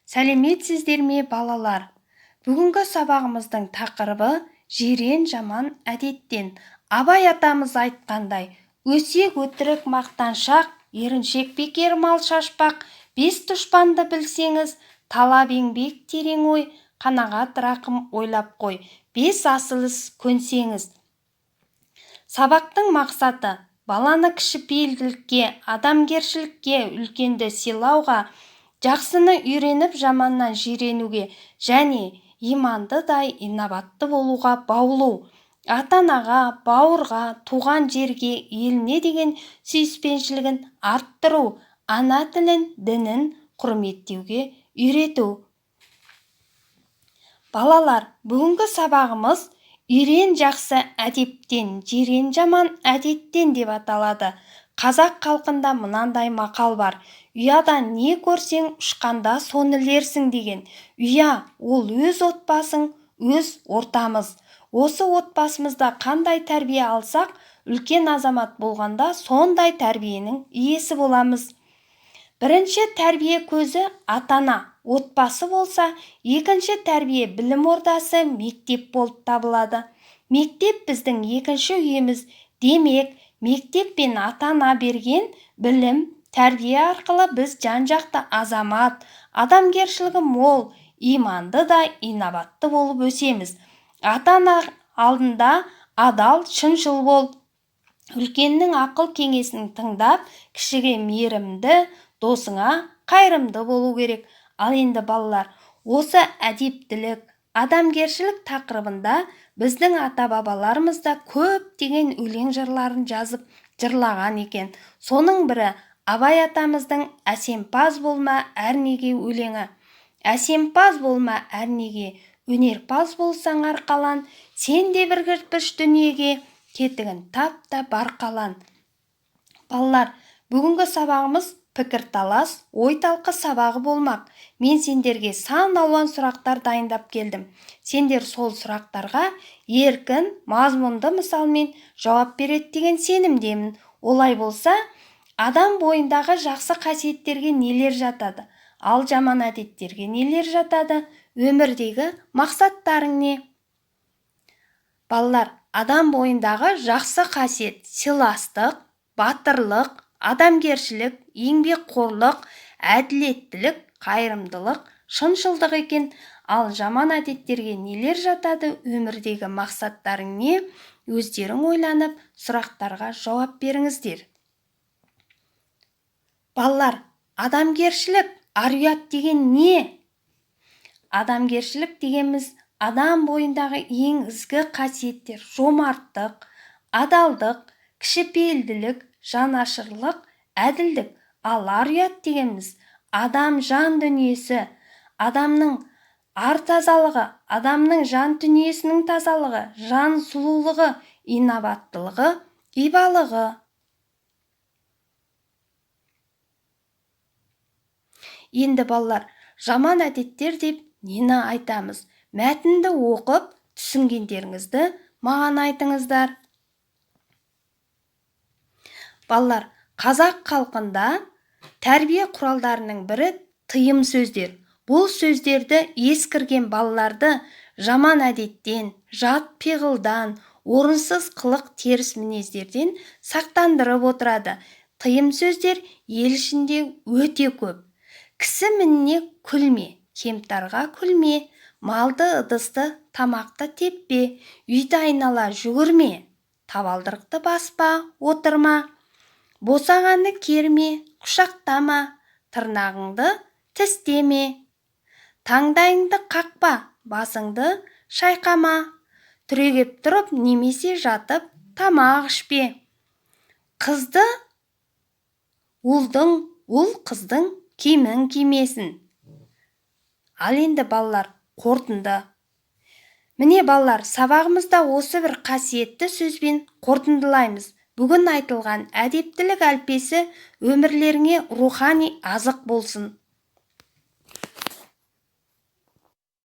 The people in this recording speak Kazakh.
Сәлеметсіздер ме, балалар? Бүгінгі сабағымыздың тақырыбы: жирен жаман әдеттен. Абай атамыз айтқандай, өсек, өтірік, мақтаншақ, еріншек, бекер мал шашпақ, бес дұшпанды білсеңіз, талап, еңбек, терең ой, қанағат, рақым, ойлап қой, бес асыл іс көнсеңіз. Сабақтың мақсаты: баланы кішіпейілділікке, адамгершілікке, үлкенді сыйлауға, жақсыны үйреніп, жаманнан жиренуге және иманды да инабатты болуға баулу, ата-анаға, бауырға, туған жерге, еліне деген сүйіспеншілігін арттыру, ана тілін, дінін құрметтеуге үйрету. Балалар, бүгінгі сабағымыз «Үйрен жақсы әдептен, жирен жаман әдеттен» деп аталады. Қазақ халқында мынандай мақал бар: «Ұяда не көрсең, ұшқанда соны ілерсің» деген. Ұя – ол өз отбасың, өз ортамыз. Осы отбасымызда қандай тәрбие алсақ, үлкен азамат болғанда сондай тәрбиенің иесі боламыз. Бірінші тәрбие көзі ата-ана, отбасы болса, екінші тәрбие білім ордасы мектеп болып табылады. Мектеп – біздің екінші үйіміз. Демек, мектеп пен ата-ана берген білім, тәрбие арқылы біз жан-жақты азамат, адамгершілігі мол, иманды да инабатты болып өсеміз. Ата-ана алдында адал, шыншыл бол, үлкеннің ақыл кеңесін тыңдап, кішіге мейірімді, досыңа қайырымды болу керек. Ал енді, балалар, осы әдептілік, адамгершілік тақырыбында біздің ата-бабаларымыз да көптеген өлең жырларын жазып, жырлаған екен. Соның бірі – Абай атамыздың «Әсемпаз болма әрнеге» өлеңі. Әсемпаз болма әрнеге, өнерпаз болсаң арқалан, сен де бір кірпіш дүниеге, кетігін тап та бар қалан. Балалар, бүгінгі сабағымыз пікірталас, ой-талқы сабағы болмақ. Мен сендерге сан алуан сұрақтар дайындап келдім. Сендер сол сұрақтарға еркін, мазмұнды мысалмен жауап береді деген сенімдемін. Олай болса, адам бойындағы жақсы қасиеттерге нелер жатады, ал жаман әдеттерге нелер жатады? Өмірдегі мақсаттарың не? Балалар, адам бойындағы жақсы қасиет: сыйластық, батырлық, адамгершілік, еңбекқорлық, әділеттілік, қайырымдылық, шыншылдық екен. Ал жаман әдеттерге нелер жатады? Өмірдегі мақсаттарың не? Өздерің ойланып, сұрақтарға жауап беріңіздер. Балалар, адамгершілік, ар-ұят деген не? Адамгершілік дегеніміз – адам бойындағы ең ізгі қасиеттер: жомарттық, адалдық, кішіпейілділік, жанашырлық, әділдік. Ал ар-ұят дегеніміз – адам жан дүниесі, адамның ар тазалығы, адамның жан дүниесінің тазалығы, жан сұлулығы, инабаттылығы, ибалығы. Енді, балалар, жаман әдеттер деп нені айтамыз? Мәтінді оқып, түсінгендеріңізді маған айтыңыздар. Балалар, қазақ халқында тәрбие құралдарының бірі – тыйым сөздер. Бұл сөздерді ескірген балаларды жаман әдеттен, жат пиғылдан, орынсыз қылық, теріс мінездерден сақтандырып отырады. Тыйым сөздер ел ішінде өте көп. Кісі мініне күлме, кемтарға күлме, малды, ыдысты, тамақты теппе, үйді айнала жүгірме, табалдырықты баспа, отырма, босағаны керме, құшақтама, тырнағыңды тістеме, таңдайыңды қақпа, басыңды шайқама, түрегеп тұрып немесе жатып тамақ ішпе, қызды ұлдың, ұл қыздың киімін кимесін. Ал енді, балалар, қорытынды. Міне, балалар, сабағымызда осы бір қасиетті сөзбен қорытындылаймыз. Бүгін айтылған әдептілік әліппесі өмірлеріңе рухани азық болсын.